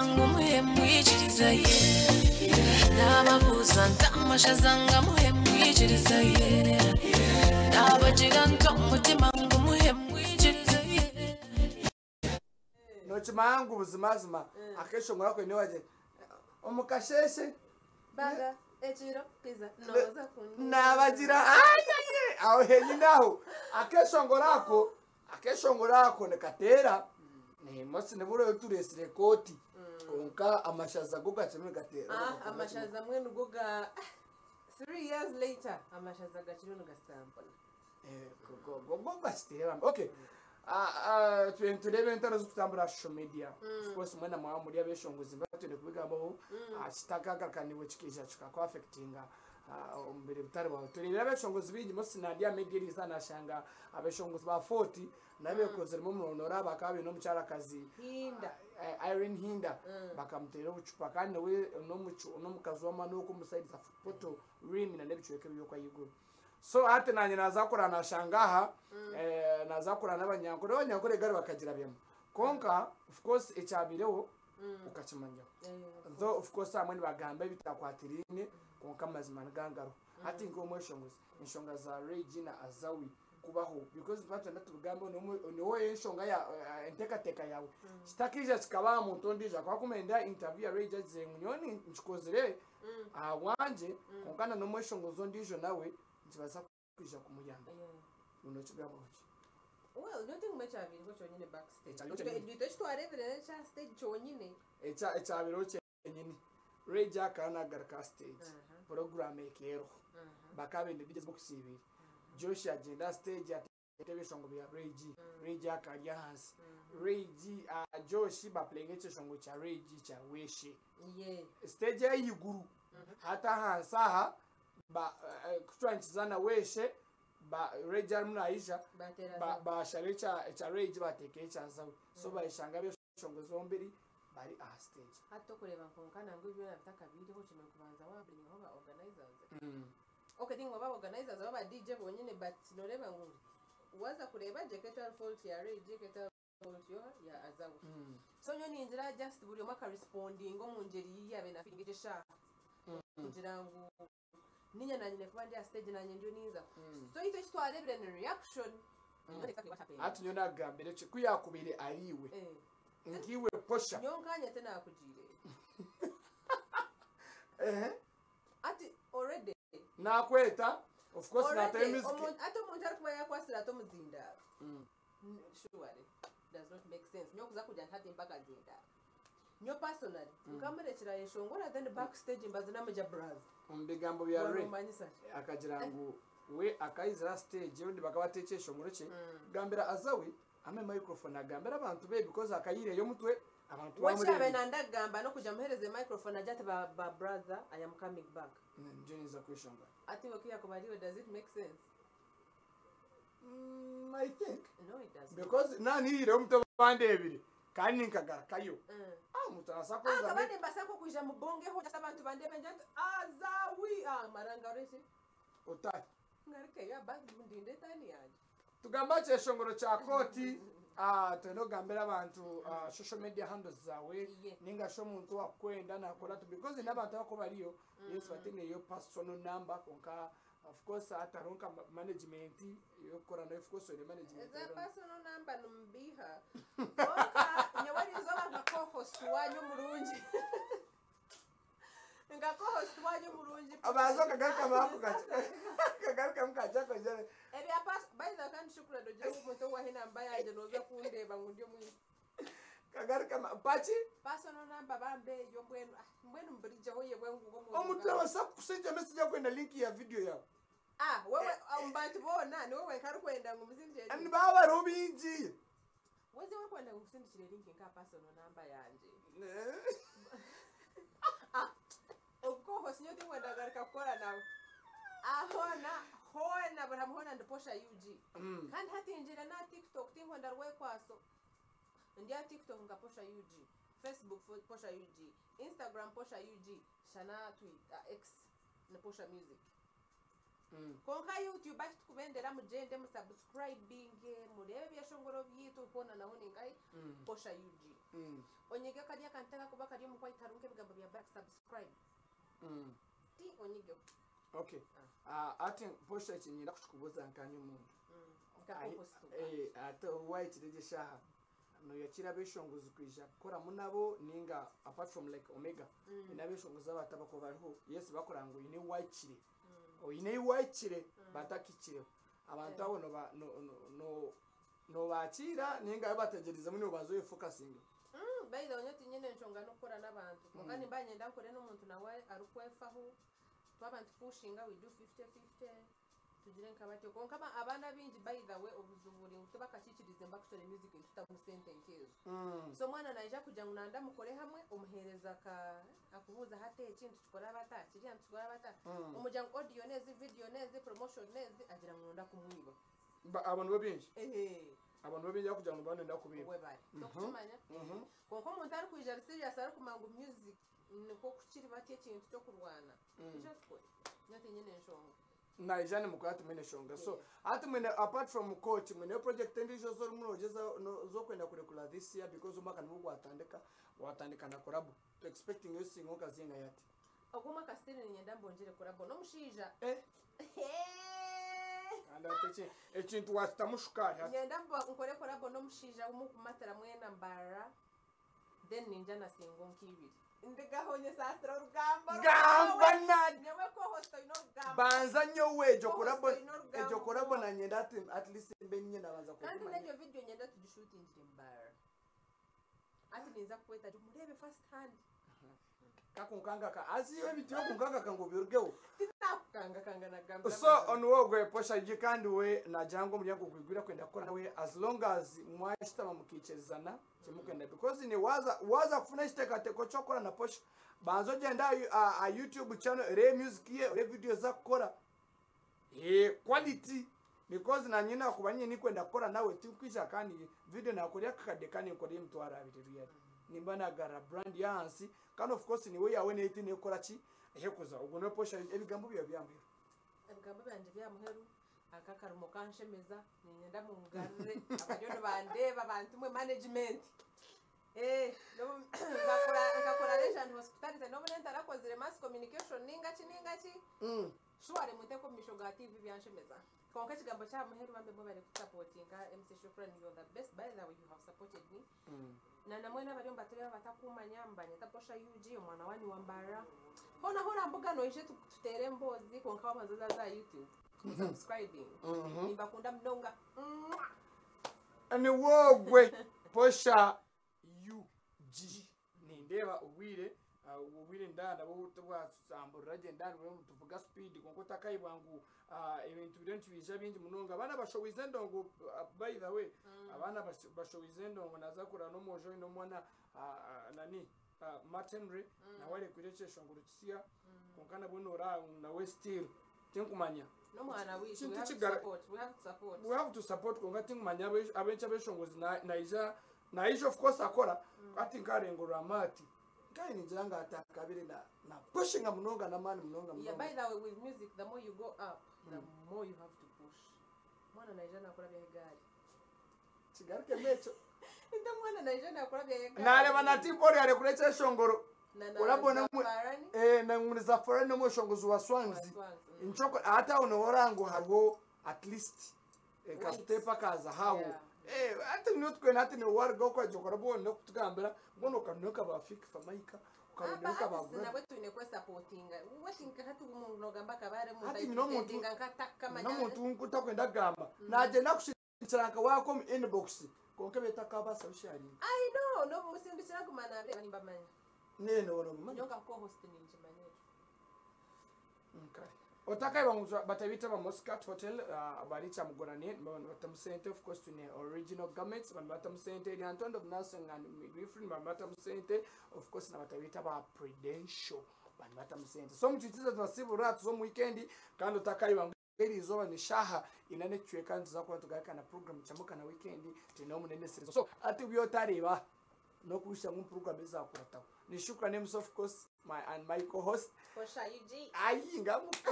Ngumuhe mwikiriza ye. Nababuuza nti amashaza ngamuhe mwikiriza ye. Nabagira nti omutima ngumuhe mwikiriza ye. Nokimanya ngu buzimazima akeshongoro ako niwe wagira omu kasheeshe. Baga, ekiro, pizza, nooza kunywa. Nabagira ayaye aho henyine aho akeshongoro ako, akeshongoro ako nikateera nemosi nibura turesire kooti, konka amashaza go gakirimu nigateera. Ah, amashaza amwe nigo ga 3 years later amashaza gakiriho nigasambana. Go gakiteera. Okay. Ah, ah, turebe entaro zikutambura social media. Of course mwena mwaba muri abeshongozi batwine kubigambaho kitakagarukaniwe kikaija kikakuaffectinga omubiri butari bwawe. Turebire abeshongozi bingi mosinandya media eriza nashanga abeshongozi ba 40 nabekozeremu omuronora bakaba baine omukyarakazi Hinda. Irene Hinda, bakamutera obucupa kandi nawe n'omukazi w'amaani okumusaidisa poto rim na n'ebicweka ebyokwaiguru. So hati nanye naza kurana nashanga aha naza kurana n'abanyankore, abanyankore gari bakagira byemu, konka of course ekyabireho ukakimanyaho. Though of course hamwe nibagamba ebitakwatiriine, konka amazima nigangaro. Hati nk'omweshongozi, enshonga za Regina Azawi kubaho, because batwenda tubigambe niwe enshonga ya enteekateeka yawe kitakija kikaba aha muntu ondiijo akaba kumenda interview ya Reg agizire ngu nyowe nkikozire ahabwangye, konka na n'omweshongozi ondiijo nawe nikibaasa kwija kumuyamba. Nokigambaho ki? Well, don't think much kyabiriho kyonyine backstage. Ekyabiriho kyonyine. Itwe ekitwarebire nekya stage kyonyine. Ekyabireho kyenyini, Reg akaba nagaruka stage, program ekeeroho, bakaba bende DJs bokusiibira. Josh agenda stage ate ebishongo bya Reg. Reg akari ahansi, Reg, Josh baplayinga ekishongo kya Reg kya Weshe. Stage eyiguru hati ahansi aha kucwankiza na Weshe ba Reg arimu nayija. Batera. Bashara ekya Reg, bateeka ekyazawe, so bayishanga abeshongo zombiri bari aha stage. Hati okureba nkonka nangwa ebyona bitakabiriho kimwe kubanza wabringaho ba organizers. Okay, think ba organizers aba ba DJ bonyine, but noreba ngu waza kureba gye ketari fault ya Reg, ketari fault yo ya Azawi. So nyo ningira just buri omwe akarespondinga omu ngeri yiyabe na feeling eshaha kugira ngu ninya nanyine kuba ndi aha stage nanye ndiyo ninza. So itwe ekitwarebire ni reaction. Not exactly what happened. Hati nyo nagambire ki kuyakubire ariwe nkiwe Posha? Nyo nkanya tenakugiire. Ati already Nakweta, of course already natayo music. Ate omuntu arikuba yakwasira ate omuzindaaro, surely does not make sense nyo kuza kugira nti hati mpaka zindaaro. Nyo personally nkamurekera yeshongora, then backstage mbaze namuja bras. Omu bigambo bya Ray, Wamumanyisa. Akagira ngu we akayizira stage undi bakaba bateeka ekishongoro kye, gambira Azawi ame microphone agambira abantu be because akayireyo omutwe abantu Wekyabe bamureebire. Nandagamba nokuja muhereze microphone ajya ati ba brother, I am coming back. Njo niza kweshongora. Ati wekiyakuba ariwe, does it make sense? I think No, it does not. because naniyireyo omutwe bandebire kandi ninkagarukayo. Ah, omuntu arasa Ah, kweza. kabande mbasa ko kuja mubongeho just abantu bandebe nje nti Azawi, ah, maranga reshi. Otahi. Ngarukeyo abandi ndinde tani yanje. Tugamba kyeshongoro kya kooti. Ah, tulina okugambira abantu social media handles zawe ninga shi omuntu wakwenda nakora tu, because n'abantu abako bariyo, yes, batineyo personal number, konka of course hatariho nka management yokukora nayo, of course oine management. Eza personal number numbiha, konka nyowe rizoba nka co-host wanyu murungi, nka co-host wanyu murungi. Abaza kagaruka mako kagaruka mukajako. Ebya pas by the kandi shukura dogira omuntu owahe namba yanje noza kundeba ngu ndi omwisi. Kagaruka paki. Personal number bambeeyo mbwenu, ah, mbwenu mburijeho yebwe ngu omuntu. Omuntu arabasa kukusindikira message akwenda link ya video yawe. Ah, wewe omu bantu boona niwe wenka arikwenda ngu musindikire link. Nibaba bariho bingi. Weze wekwenda ngu kusindikire link nka personal number yanje. Ah, obukoho sinyo tinkwenda garuka kukora nawe ahona hona buri hamwe hona ndi Posha UG. Kandi hatinjira na TikTok tinkwenda rwekwaso, ndi ya TikTok nka Posha UG, Facebook Posha UG, Instagram Posha UG, shana Twitter, X ni Posha Music. Konka YouTube ahi tukubendera mugende musubscribinge murebe ebyeshongoro byitu hona naho ninkahi Posha UG. Onyige kariya akantu akakuba kari omu white hariho nk'ebigambo bya back subscribe. Ti onyigeho. Okay. Ah, ati Posha, eki nyenda kukikubuuza nkanye omuntu. Nka co-host. Ate wayikire eshaaha noyakira abeshongozi kwija kukoramu nabo, ninga apart from like Omega ine abeshongozi abataba bariho, yes, bakora ngu oyine wayikire, oyine wayikire batakikireho abantu abo nobakiira ninga babategerezemu nobanza oyefocusinga? By the way, nyowe tinyine enshonga n'okukora n'abantu, konka nimba nyenda nkore n'omuntu nawe arikwefaho, twaba nitupushinga, we do 50-50, tugire nka batyo. Konka abaana bingi, by the way, obuzibu buri ngu tibakakikirize mbakushora music ntutamu sente nkezo. So omwana naija kugira ngu nanda mukore hamwe, omuheereza ka akubuuza hati eki nitukikora bata, kiriya nitukikora bata, omugira ngu audio nezi, video nezi, promotion nezi, agira ngu nonda kumwiba. Abantu bo bingi. Ehe. Abantu bo bingi kugira ngu banenda kubiba. We bari tokukimanya. Konka omuntu arikwija ari serious, arikumanya ngu music nikwo kukiri batyo ekintu ky'okurwana, ija tukore, nyowe tinyine enshonga. Naija nimukora ati mwine shonga. So ati mwine, apart from coach, mwine project endiijo zorimu nogeza zokwenda kurekura this year, because omwaka nibwo gwatandika, watandika na collabo, to expecting yo single nkazinga yati? Ogwo omwaka still ninyenda mbongere collabo n'omushaija. Kandi ati ekintu wasitamu shukaari hati. Nyenda nkore collabo n'omushaija w'omukumatira mwena mbarara, then ninja na single nk'ibiri ndigahonye saasira orugamba. Gamba na Nyowe co-host oyine orugamba. Banza nyowe egyo Co-host collabo. oyine orugamba. Egyo collabo nanyenda at least mbe nye nabanza Kandi kumanya. n'egyo video nyenda tugishutingire mbarara, ati ninza kukweta murebe first hand. Kakunkangaka aziyo ebintu byokunkangaka ngu birugeho. Tinakukangakanga, nagambira. So onuwogwe Posha G, kandi we nagira ngu omuryango gwigwira kwenda kukora nawe as long as mwashitama mukikirizana kimukwenda, because ni waza waza kufuna ekiteekateeko ky'okukora na Posha, banza ogyenda a YouTube channel, erebe music ye, erebe video zakukora, quality, because nanye nakuba nyine nikwenda kukora nawe, tinkwija kandi video nakorya akakade kandi nkora 20,000 riyali, nimba nagara brand yansi, kandi of course niwe yawe neti nekora ki ehekuza. Ubwo niwe Posha, ebigambo byawe byambwira. Ebigambo byanje bya muheru, aka karumo kanshemeza, ninyenda mungarure abariyo nibandeeba, bantu mwe management. Nkakora Legend Hospitality, nobu nentarakozire mass communication ningaki ningaki, shuware muteko omu maisho ga TV, byanshemeza. Konka ekigambo kya muheru, bambe mwe bari kusapotinga MC Shukran, you are the best. By the way, you have supported me. Na namwe n'abariyo mbatureba batakumanya, mbanyeta Posha UG, omwana wanyu wa Mbarara, hona hora mbuga noije tutere emboozi, konka wabanza za YouTube subscribing. Nimbakunda munonga. Mwah! Ni wogwe Posha UG. Nindeeba obwire, obwire ndanda bwasamburira gye ndanda tuvuga speed, konka otakayibwa ngu ebintu biriyo nitubija bingi munonga. Abaana bashowize endongo, by the way, abaana bashowize endongo, naza kurora n'omwojo oine omwana, nani, Martinry, nawe arekwire ekyeshongoro kisya, konka nabwo nora nawe still tinkumanya. N'omwana witu, Kintu we have to support, we have to support. We have to support, konka tinkumanya abenshi abeshongozi naija naija of course akora ati nkarengurura amati kandi ningira nga atakabire na pushinga munonga n'amaani munonga Yeah, munonga. by the way, with music, the more you go up, the more you have to push. Mwana naija nakora bya egari. Kigarukemu ekyo. Nda mwana naija nakora bya egari. Nareba na Tipori arekura ekyeshongoro. Na Urabona Zafarani. Namuriza Farani n'omweshongozi wa Swangs. Wa Swangs. Nchoko ate aho nohora ngu hariho at least ka Wait. step akaza hawo. Ati nutwe nati ni warga okwa bona kutugambira mbona okanuka ba Fik Famaika ukanuka ba Aba nabwe twine kwesapotinga. Wetinka hati umuntu nogamba kabare mu Hati nyina omuntu- nkataka manya. N'omuntu nkutakwenda kugamba nagenda kushikira nka wako mu inbox, konka betakabasa bisharinga. I know, no musindikira gumana nimba manya. Nene wono mumanya. Nyonga co-host ninjimanya. Okay. Otakayi batabita ba Muscat Hotel, baricha mugorane bantu batamusente, of course tune Original Garments bantu batamusente, the Antoine of Nursing and Midwifery bantu batamusente, of course na batabita ba Prudential bantu batamusente. So mutitiza tunasibura tuzo mu weekend, kandi otakayi eri izooba ni shaha inane cweka ntuza kuba tugarika na program chamuka na weekend tine omunene serezo. So ati byotareba nokubisha ngu program ezakurataho. Ni Shukran Names, of course, my and my co-host Posha UG. Ayi ngamuka.